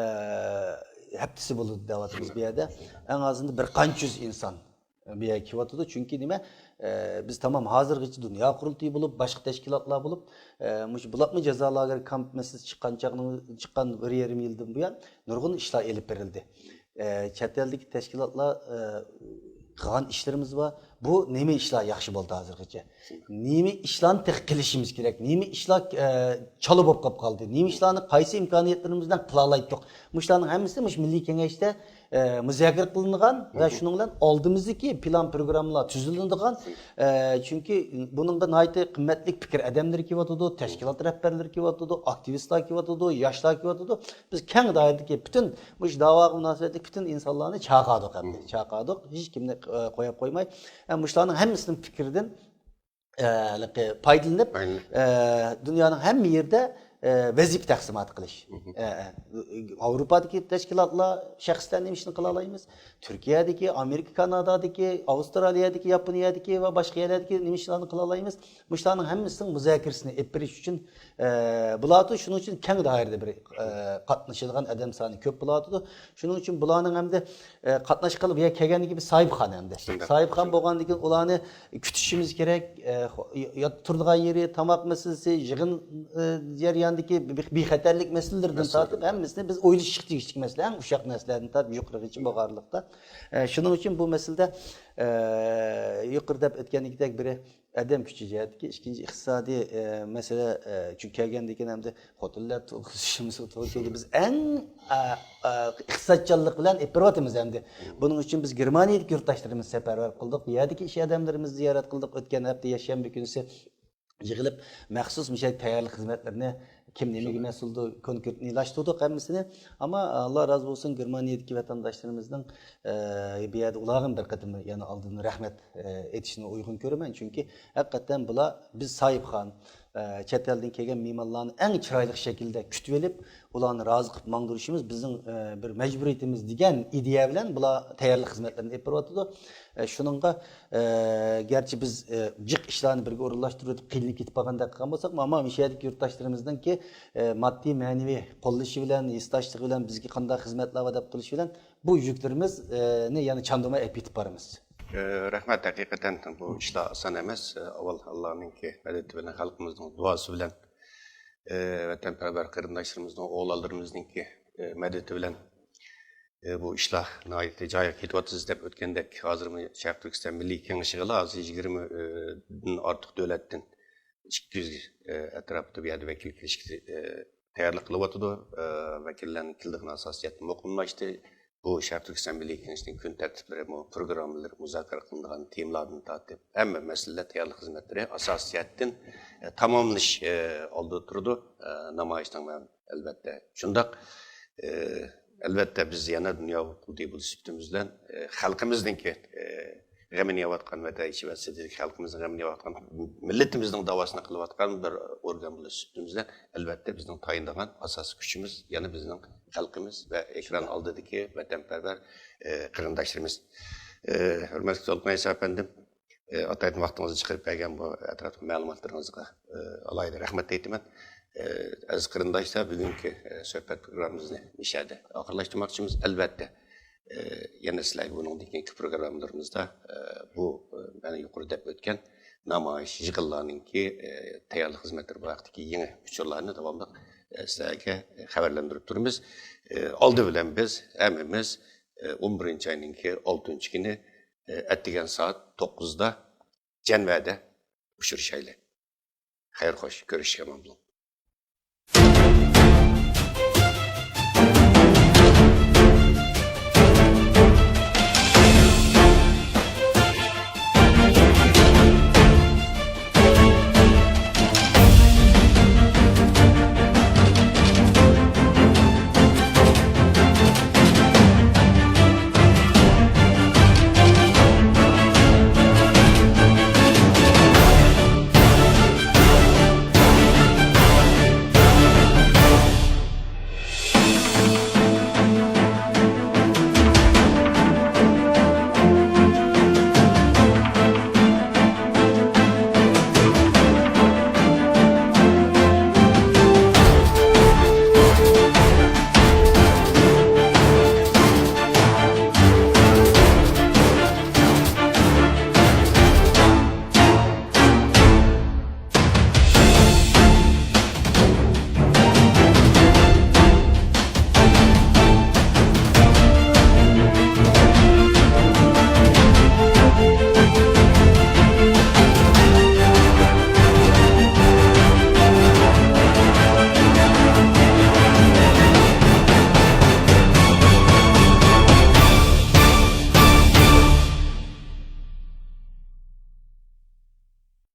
ھەپتىسى بولىدۇ دەۋاتىمىز بۇ يەردە. ئەڭ ئازىندا بىر قانچە يۈز ئىنسان بۇ يەرگە كېلىۋاتىدۇ. چۈنكى نېمە؟ ئە، بىز تامام ھازىرغىچە دۇنيا قۇرۇلتىيى بولۇپ، باشقا تەشكىلاتلار بولۇپ، ئە، مۇشۇ بولاتمۇ جازا لاگېرى كامپ مەسىلىسى چىققان چاغنىڭ، چىققان بىر يېرىم يىلدىن بۇيان نۇرغۇن ئىشلار ئېلىپ بېرىلدى. ئە، چەت ئەلدىكى تەشكىلاتلار، ئە، قىلغان ئىشلىرىمىز بار. بۇ نېمە ئىشلار ياخشى بولدى ھازىرغىچە؟ نېمە ئىشلارنى تېخى قىلىشىمىز كېرەك؟ نېمە ئىشلار، ئە، چالا بولۇپ قالىپ قالدى؟ نېمە ئىشلارنى قايسى ئىمكانىيەتلىرىمىز بىلەن قىلالايتتۇق؟ مۇشۇلارنىڭ ھەممىسى مۇشۇ مىللىي كېڭەشتە، ئە، مۇزاكىرە قىلىنغان ۋە شۇنىڭ بىلەن ئالدىمىزدىكى پىلان پروگراممىلار تۈزۈلىدىغان. ئە، چۈنكى بۇنىڭغا ناھايىتى قىممەتلىك پىكىر ئادەملىرى كېلىۋاتىدۇ، تەشكىلات رەھبەرلىرى كېلىۋاتىدۇ، ئاكتىۋىستلار كېلىۋاتىدۇ، ياشلار كېلىۋاتىدۇ. بىز كەڭ دائىرىدىكى پۈتۈن مۇشۇ داۋاغا مۇناسىۋەتلىك پۈتۈن ئىنسانلارنى چاقىردۇق ئەمدى. چاقىردۇق. ھېچكىمنى، ئە، قويۇپ قويماي. ئە، مۇشۇلارنىڭ ھەممىسىنىڭ پىكرىدىن، ئە، ھېلىقى پايدىلىنىپ، ئە، دۇنيانىڭ ھەممە يېرىدە، ئە، ۋەزىپە تەقسىماتى قىلىش. ئە، ئە، ئاۋروپادىكى تەشكىلاتلار شەخسلەر نېمە ئىشنى قىلالايمىز؟ تۈركىيەدىكى، ئامېرىكا، كانادادىكى، ئاۋسترالىيەدىكى، ياپونىيەدىكى ۋە باشقا يەرلەردىكى نېمە ئىشلارنى قىلالايمىز؟ مۇشۇلارنىڭ ھەممىسىنىڭ مۇزاكىرىسىنى ئېلىپ بېرىش ئۈچۈن، ئە، بولاتتى. شۇنىڭ ئۈچۈن كەڭ دائىرىدە بىر، ئە، قاتنىشىدىغان ئادەم سانى كۆپ بولاتتى. شۇنىڭ ئۈچۈن بۇلارنىڭ ئەمدى، ئە، قاتناشقىلى بۇ يەرگە كەلگەندىن كېيىن بىر ساھىبخانا ئەمدى. ساھىبخانا بولغاندىن كېيىن ئۇلارنى كۈتۈشىمىز كېرەك. ئە، خو-، ي-، ياتىپ تۇرىدىغان يېرى، تاماق مەسىلىسى، يىغىن، ئە، جەريانىدىكى بىخ-، بىخەتەرلىك مەسىلىلىرىدىن تارتىپ ھەممىسىنى بىز ئويلىشىشقا تېگىشلىك مەسىلە. ئەڭ ئۇششاق نەرسىلەردىن تارتىپ يۇقىرىغىچە بولغانلىقتا. ئە، شۇنىڭ ئۈچۈن بۇ مەسىلىدە، ئە، يۇقىرىدا دەپ ئۆتكەندىكىدەك بىرى ئادەم كۈچى جەھەتتىكى، ئىككىنچى ئىقتىسادىي، ئە، مەسىلە، ئە، چۈنكى كەلگەندىن كېيىن ئەمدى خوتۇنلار تۇغۇشىمىز توغرا كېلىدۇ. بىز ئەڭ، ئە، ئە، ئىقتىسادچانلىق بىلەن ئېلىپ بېرىۋاتىمىز ئەمدى. بۇنىڭ ئۈچۈن بىز گېرمانىيەدىكى يۇرتداشلىرىمىزنى سەپەرۋەر قىلدۇق. بۇ يەردىكى ئىش ئادەملىرىمىزنى زىيارەت قىلدۇق. ئۆتكەن ھەپتە يەكشەنبە كۈنىسى يىغىلىپ، مەخسۇس مۇشۇ تەييارلىق خىزمەتلىرىنى كىم نېمىگە مەسئۇلدۇ، كونكرېتنىيلاشتۇردۇق ھەممىسىنى. ئەمما، ئاللا رازى بولسۇن، گېرمانىيەدىكى ۋەتەنداشلىرىمىزنىڭ، ئە، بۇ يەردە ئۇلارغا بىر قېتىم يەنە ئالدىن رەھمەت، ئە، ئېيتىشنى ئۇيغۇن كۆرىمەن. چۈنكى ھەقىقەتەن بۇلار بىز ساھىبخان، ئە، چەت ئەلدىن كەلگەن مېھمانلارنى ئەڭ چىرايلىق شەكىلدە كۈتۈۋېلىپ، ئۇلارنى رازى قىلىپ ماڭدۇرۇشىمىز بىزنىڭ، ئە، بىر مەجبۇرىيىتىمىز دېگەن ئىدىيە بىلەن بۇلار تەييارلىق خىزمەتلىرىنى ئېلىپ بېرىۋاتىدۇ. ئە، شۇنىڭغا، ئە، گەرچە بىز، ئە، جىق ئىشلارنى بىرگە ئورۇنلاشتۇرۇۋېتىپ قىيىنلىق كېتىپ قالغاندەك قىلغان بولساقمۇ، ئەمما مۇشۇ يەردىكى يۇرتداشلىرىمىزنىڭكى، ئە، ماددىي، مەنىۋى قوللىشى بىلەن، ھېسداشلىقى بىلەن، بىزگە قانداق خىزمەتلەر بار دەپ قىلىشى بىلەن بۇ يۈكلىرىمىز، ئە، نى يەنە چاندۇرماي ئېلىپ كېتىپ بارىمىز. ئە، رەھمەت، ھەقىقەتەن بۇ ئىشلار ئاسان ئەمەس. ئە، ئاۋۋال ئاللانىڭكى مەدىتى بىلەن، خەلقىمىزنىڭ دۇئاسى بىلەن، ئە، ۋەتەنپەرۋەر قېرىنداشلىرىمىزنىڭ، ئوغۇللىرىمىزنىڭكى، ئە، مەدىتى بىلەن، ئە، بۇ ئىشلار ناھايىتى جايىغا كېتىۋاتىدۇ دەپ ئۆتكەندەك، ھازىرمۇ شەرقىي تۈركىستان مىللىي كېڭىشىغىلا ھازىر يىگىرمە، ئە، دىن ئارتۇق دۆلەتتىن ئىككى يۈز، ئە، ئەتراپىدا بۇ يەردە ۋەكىل كېلىشكە، ئە، تەييارلىق قىلىۋاتىدۇ. ئە، ۋەكىللەرنىڭ كېلىدىغان ئاساسىي جەھەتتىن مۇقىملاشتى. بۇ شەرقىي تۈركىستان مىللىي كېڭىشىنىڭ كۈن تەرتىپلىرى، مۇ-، پروگراممىلىرى، مۇزاكىرە قىلىنىدىغان تېمىلاردىن تارتىپ، ھەممە مەسىلىلەر تەييارلىق خىزمەتلىرى ئاساسىي جەھەتتىن، ئە، تاماملىنىش، ئە، ئالدىدا تۇرىدۇ. ئە، نامايىشنىڭ مەن، ئەلۋەتتە، شۇنداق. ئە، ئەلۋەتتە، بىز يەنە دۇنيا قۇلى بولۇش سۈپىتىمىز بىلەن، ئە، خەلقىمىزنىڭكى، ئە، غېمىنى يەۋاتقان، ۋەتەن ئىچى ۋە سىرتىدىكى خەلقىمىزنىڭ غېمىنى يەۋاتقان، مىللىتىمىزنىڭ داۋاسىنى قىلىۋاتقان بىر ئورگان بولۇش سۈپىتىمىز بىلەن، ئەلۋەتتە، بىزنىڭ تايىنىدىغان ئاساسىي كۈچىمىز يەنە بىزنىڭ خەلقىمىز ۋە ئېكران ئالدىدىكى ۋەتەنپەرۋەر، ئە، قېرىنداشلىرىمىز. ئە، ھۆرمەتلىك دولقۇن ئەيسا ئەپەندىم، ئە، ئاتايتىن ۋاقتىڭىزنى چىقىرىپ بەرگەن بۇ ئەتراپلىق مەلۇماتلىرىڭىزغا، ئە، ئالاھىدە رەھمەت ئېيتىمەن. ئە، ئەزىز قېرىنداشلار، بۈگۈنكى، ئە، سۆھبەت پروگراممىمىزنى مۇشۇ يەردە ئاخىرلاشتۇرماقچىمىز. ئەلۋەتتە، ئە، يەنە سىلەرگە بۇنىڭدىن كېيىنكى پروگراممىلىرىمىزدا، ئە، بۇ، ئە، مەن يۇقىرىدا دەپ ئۆتكەن نامايىش، يىغىنلارنىڭكى، ئە، تەييارلىق خىزمەتلىرى، بۇ ھەقتىكى يېڭى ئۇچۇرلارنى داۋاملىق، ئە، سىلەرگە خەۋەرلەندۈرۈپ تۇرىمىز. ئە، ئالدى بىلەن بىز ھەممىمىز، ئە، ئون بىرىنچى ئاينىڭكى ئالتىنچى كۈنى، ئە، ئەتىگەن سائەت توققۇزدا جەنۋەدە ئۇچرىشايلى. خەير خوش، كۆرۈشكە ئامان بولۇڭ.